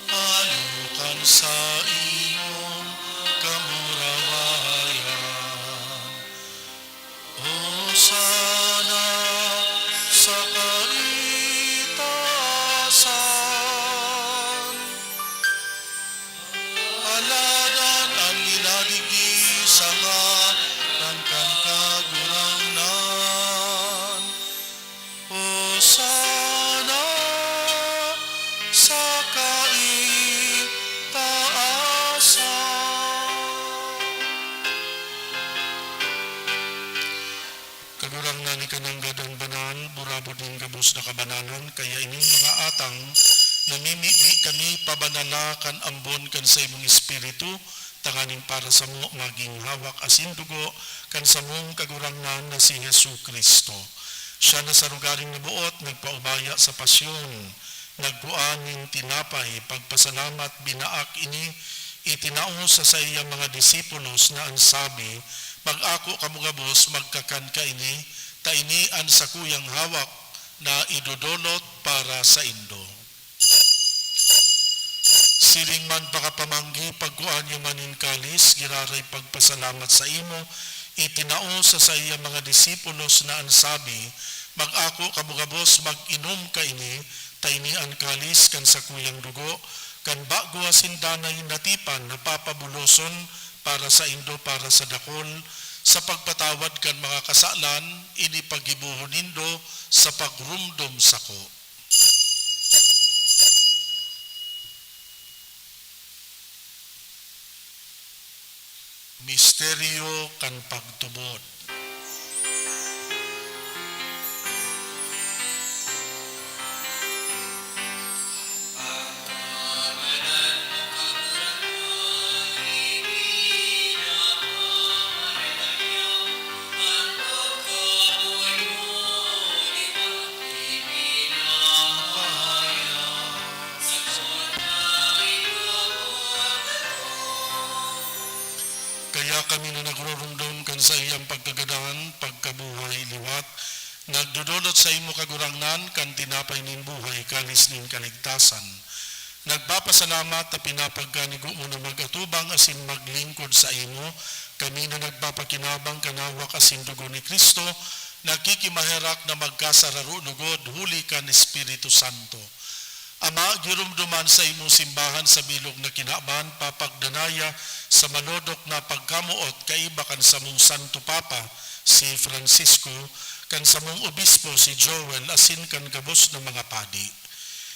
Ano kan saimong kamurawayan. Hosana sa kaitaasan. Aladan an minadigdi sa ngaran kan Kagurangnan. Hosana sa kaitaasan. Kagurangnan, ika nanggad an banal, burabod nin gabos na kabanalan, kaya ining mga atang, namimibi kami, pabanala kan ambon kan saimong Espiritu, tanganing para samo magin hawak asin dugo kan samong Kagurangnan na si Jesu-Cristo. Siya na sa rogaring naboot nagpaubaya sa pasyon, nagkua nin tinapay, pagpasalamat, binaak ini, itinao sa saiyang mga disipulos na an sabi, "Mag-ako kamo gabos, magkakan kaini, ta ini an sakuyang hawak na idodolot para saindo." Siring man pakapamanggi, pagkua niya man nin kalis, giraray pagpasalamat saimo, itinao sa saiyang mga disipulos na an sabi, Mag-ako kamo gabos, mag-inom kaini, ta ini an kalis kan sakuyang dugo, kan bago asin danay na tipan na papabuloson para saindo, para sa dakul, sa pagpatawad kan mga kasalan. Ini paggibohon nindo sa pagrumdom sako. Misteryo kan pagtubod. Kaya kami na nagrurumdom kan saiyang pagkagadan, pagkabuhay liwat, nagdodolot sa imo, Kagurangnan, kan tinapay nin buhay, kalis nin kaligtasan. Nagpapasalamat ta pinapagkanigo mo na mag-atubang asin maglingkod sa imo, kami na nagpapakinabang kan hawak asin dugo ni Cristo, nakikimaherak na magkasararo lugod huli kan Espiritu Santo. Ama, giromdoman sa imong simbahan sa bilog na kinaban, papagdanaya sa malodok na pagkamoot kaiba kan samong Santo Papa, si Francisco, kan samong obispo, si Joel, asin kan gabos na mga padi.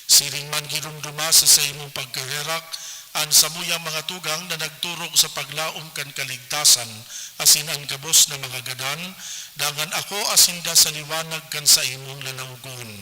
Siring man, giromdoma sa saimong pagkaherak an samuyang mga tugang na nagturog sa paglaom kan kaligtasan, asin an gabos na mga gadan, dangan akoa sinda sa liwanag kan saimong lalawgon.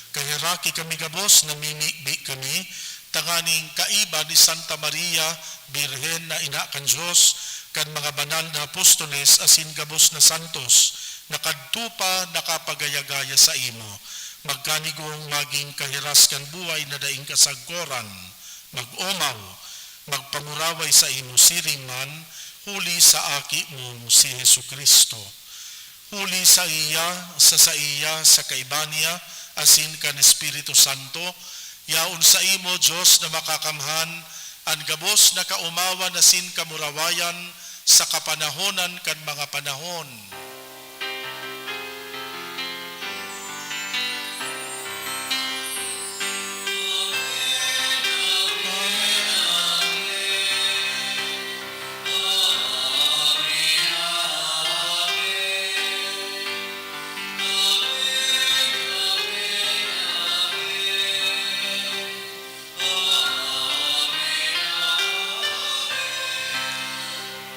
Kaheraki kami gabos, namimibi kami, tanganing kaiba ni Santa Maria, Birhen na ina kan Dios, kan mga banal na apostoles asin gabos na santos, na kadto pa nakapagaya-gaya saimo, magkanigong magin kahiras kan buhay na daing kasagkoran, mag-omaw, magpamuraway saimo siring man, huli sa Aki mong si Jesu-Cristo. Huli saiya, sa saiya, sa kaiba niya, asin kan Espiritu Santo, yaon saimo, Dios na makakamhan, an gabos na kaomawan asin kamurawayan sa kapanahonan kan mga panahon.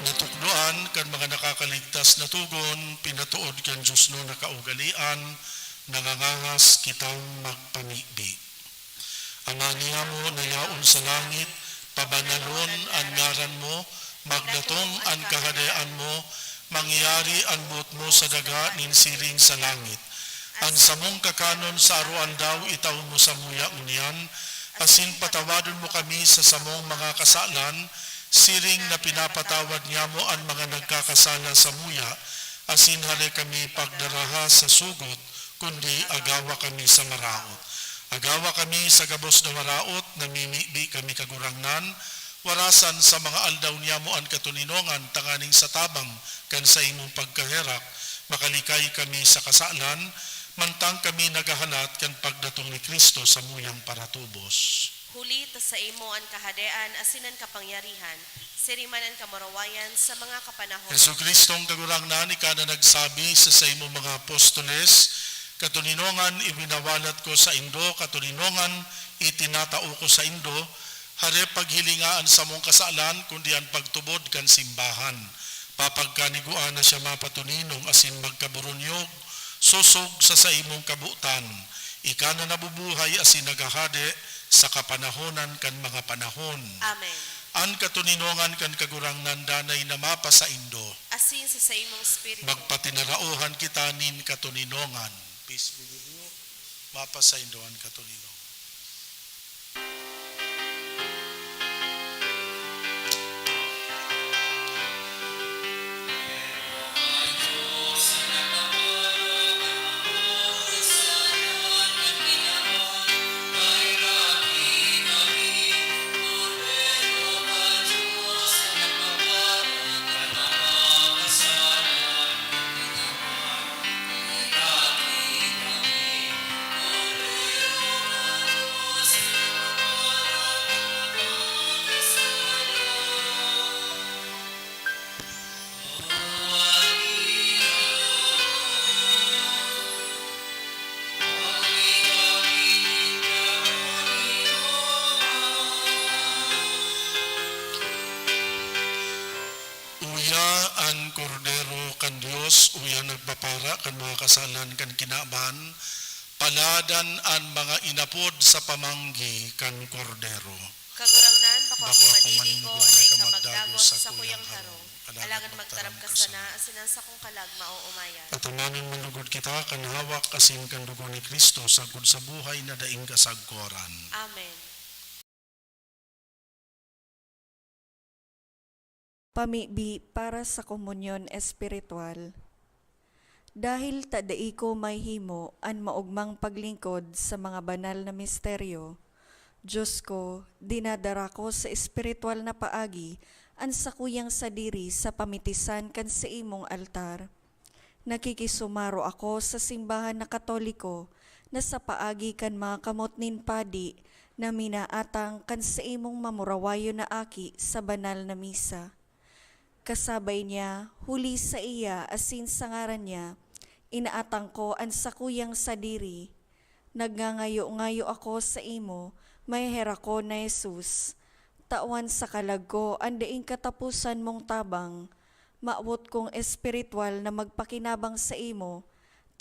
Natukdoan kan mga nakakaligtas na togon, pinatood kan diosnon na kaugalean, nangangahas kitang magpamibi. Ama niamo na yaon sa langit, pabanalon an ngaran mo, magdatong an Kahadean mo, mangyari an boot mo sa daga nin siring sa langit. An samong kakanon sa aroaldaw itao mo samuya ngunyan, asin patawadon mo kami sa samong mga kasalan, siring na pinapatawad niamo an mga nagkakasala samuya, asin hale kami pagdaraha sa sugot, kundi agawa kami sa maraot. Agawa kami sa gabos na maraot, namimibi kami, Kagurangnan, warasan sa mga aldaw niamo an katoninongan, tanganing sa tabang kan saimong pagkaherak, makalikay kami sa kasalan, mantang kami naghahalat kan pagdatong ni Cristo samuyang paratubos. Huli ta saimo an kahadean asin an kapangyarihan, siring man an kamurawayan sa mga kapanahon. Jesu-Cristong Kagurangnan, ika na nagsabi sa saimong mga apostoles, "Katoninongan iwinawalat ko saindo, katoninongan itinatao ko saindo." Hare paghilinga an samong kasalan, kundi an pagtubod kan simbahan. Papagkanigua na siya mapatoninong asin magkaburunyog, sosog sa saimong kabotan. Ika na nabubuhay asin naghahade sa kapanahonan kan mga panahon. Amen. An katoninongan kan Kagurangnan danay na mapasaindo. Asin sa saimong espiritu. Magpatinaraohan kita nin katoninongan. Peace be with you. Mapasaindo an katoninongan. Iya an Kordero kan Dios, uya nagpapara kan mga kasalan kan kinaban. Paladan an mga inapod sa pamanggi kan Kordero. Kagurangnan, bako ako maninigo na ika magdagos sa kuyang harong, alagad magtaram ka sana, asin an sakong kalag maoomayan. Patumanon man lugod kita kan hawak asin kan dugo ni Cristo sagkod sa buhay na daing kasagkoran. Amen. Pamibi para sa komunyon espiritual. Dahil ta dai ko mahimo an maogmang paglingkod sa mga banal na misteryo, Dios ko, dinadara ko sa espiritual na paagi an sakuyang sadiri sa pamitisan kan saimong altar. Nakikisumaro ako sa simbahan na Katoliko na sa paagi kan mga kamot nin padi na minaatang kan saimong mamurawayon na aki sa banal na misa. Kasabay niya, huli sa iya asin sa ngaran niya, inaatang ko an sakuyang sadiri. Nagngangayo-ngayo ako saimo, maheherakon na Jesus. Tawan sa kalag ko an daing kataposan mong tabang. Mawot kong espiritual na magpakinabang saimo,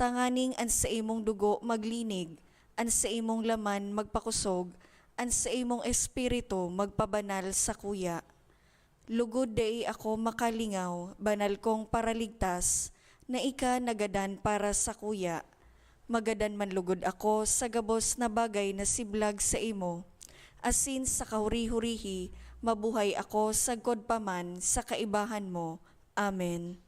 tanganing an saimong dugo maglinig, an saimong laman magpakosog, an saimong espiritu magpabanal sakuya. Lugod dai ako makalingaw, banal kong Paraligtas, na ika nagadan para sakuya. Magadan man lugod ako sa gabos na bagay na siblag saimo, asin sa kahuri-hurihi mabuhay ako sagkod pa man sa kaibahan mo. Amen.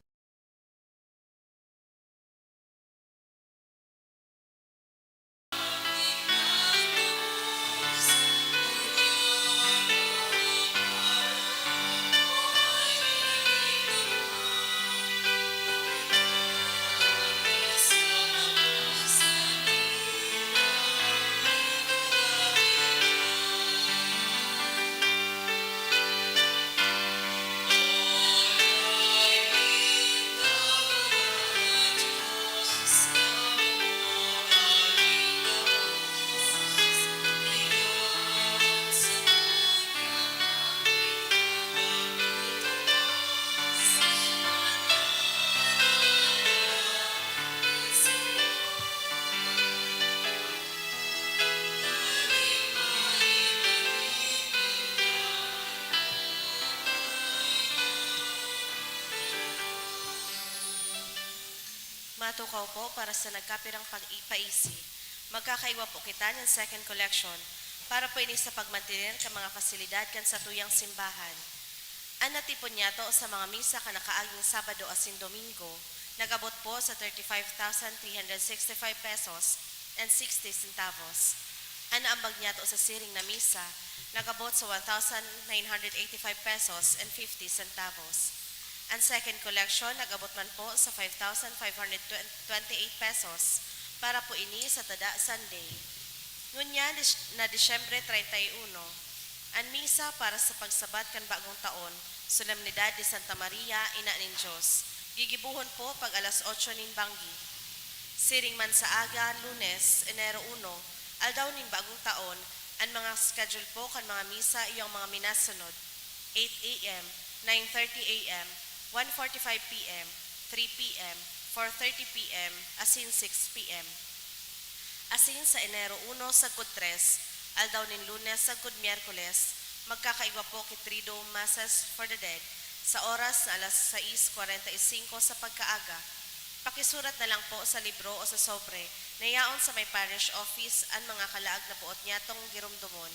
Matukaw po para sa nagkapirang pag-ipaisi. Magkakaigwa po kita nin second collection para po ini sa pagmantener kan mga pasilidad kan satuyang simbahan. An natipon niyato sa mga misa kan nakaaging Sabado asin Domingo nag-abot po sa thirty-five thousand three hundred sixty-five pesos and sixty centavos. An naambag niyato sa siring na misa nag-abot sa one thousand nine hundred eighty-five pesos and fifty centavos. An second collection nag-abot man po sa five thousand five hundred twenty-eight pesos para po ini sa tada Sunday. Ngunyan, dis-, na Disyembre treinta y uno, an misa para sa pagsabat kan bagong taon, Solemnidad de Santa Maria, Ina nin Dios, gigibohon po pag alas otso nin banggi. Siring man sa aga, Lunes, Enero uno, aldaw nin bagong taon, an mga schedule po kan mga misa iyo an mga minasunod: eight A M, nine thirty A M, one forty-five P M, three P M, four thirty P M, asin six P M. Asin sa Enero uno sagkod tres, aldaw nin Lunes sagkod Miyerkules, magkakaigwa po ki Triduum Masses for the Dead sa oras na alas sais kwarenta y singko sa pagkaaga. Pakisurat na lang po sa libro o sa sobre na yaon sa may parish office an mga kalaag na boot nyatong giromdomon.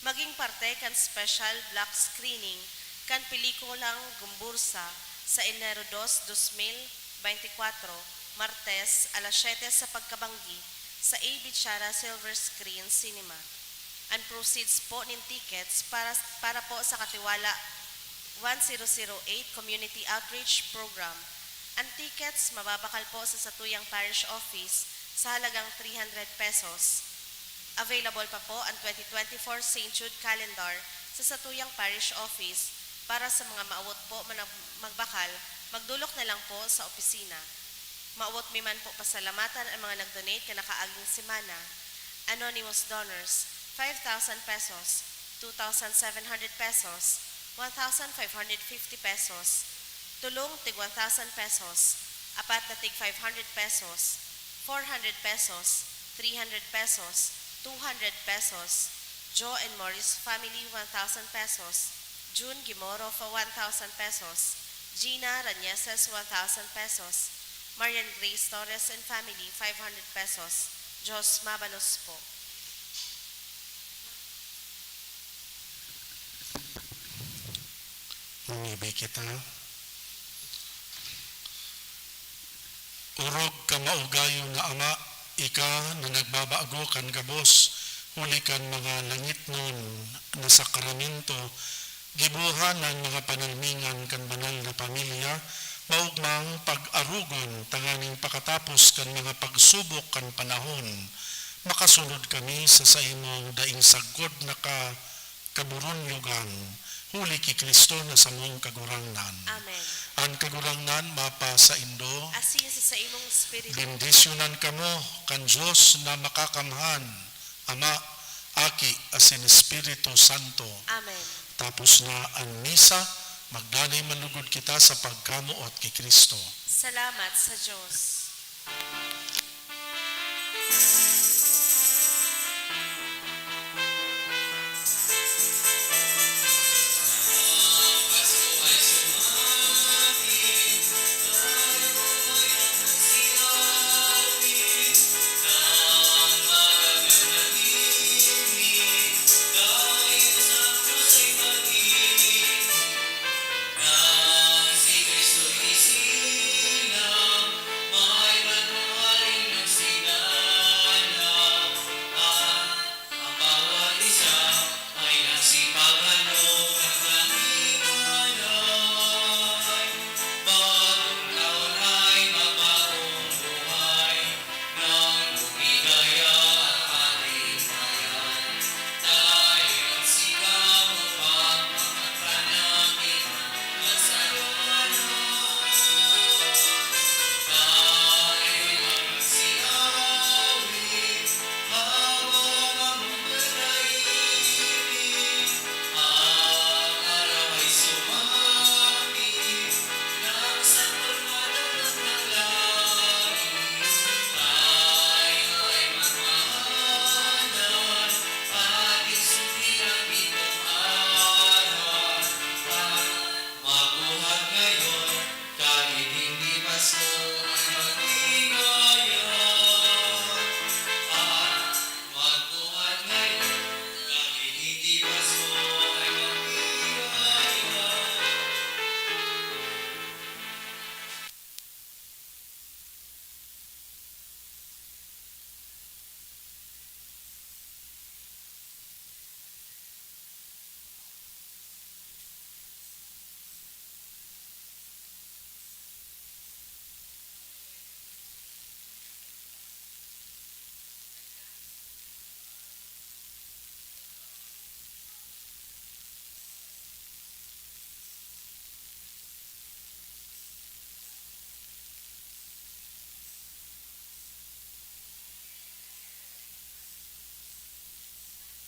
Magin parte kan special block screening kan pelikulang Gomburza sa Enero dos, dos mil beintikwatro, Martes, alas siyete sa pagkabanggi, sa A B Chara Silver Screen Cinema. An proceeds po nin tickets para, para po sa Katiwala one zero zero eight Community Outreach Program. An tickets mababakal po sa satuyang parish office sa halagang three hundred pesos. Available pa po an twenty twenty-four Saint Jude Calendar sa satuyang parish office. Para sa mga maawot po man ang magbakal, magdolok na lang po sa opisina. Maawot mi man po pasalamatan an mga nag-donate kan nakaaging semana. Anonymous donors, five thousand pesos, two thousand seven hundred pesos, one thousand five hundred fifty pesos, Tulong, tig one thousand pesos. Apat na tig five hundred pesos. Four hundred pesos. Three hundred pesos. Two hundred pesos. Joe and Morris family, one thousand pesos. June Gimoro for one thousand pesos. Gina Rañeses, one thousand pesos. Marian Grace Torres and family, five hundred pesos. Diyos mabalos po. Mangibi kita. Orog ka maugayong na Ama, ika na nagbabago kan gabos, huli kan mga langitnon na sakramento, gibohan an mga panalmingan kan banal na pamilya, maogmang pag-arogon tanganing pakatapos kan mga pagsubok kan panahon, makasunod kami sa saimong daing sagkod na ka-, kaburunyogan, huli ki Cristo na samong Kagurangnan. Amen. An Kagurangnan mapasaindo. Asin sa saimong espiritu. Bendisyonan kamo kan Dios na makakamhan, Ama, Aki, asin Espiritu Santo. Amen. Tapos na an misa, magdanay man lugod kita sa pagkamoot ki Cristo. Salamat sa Dios.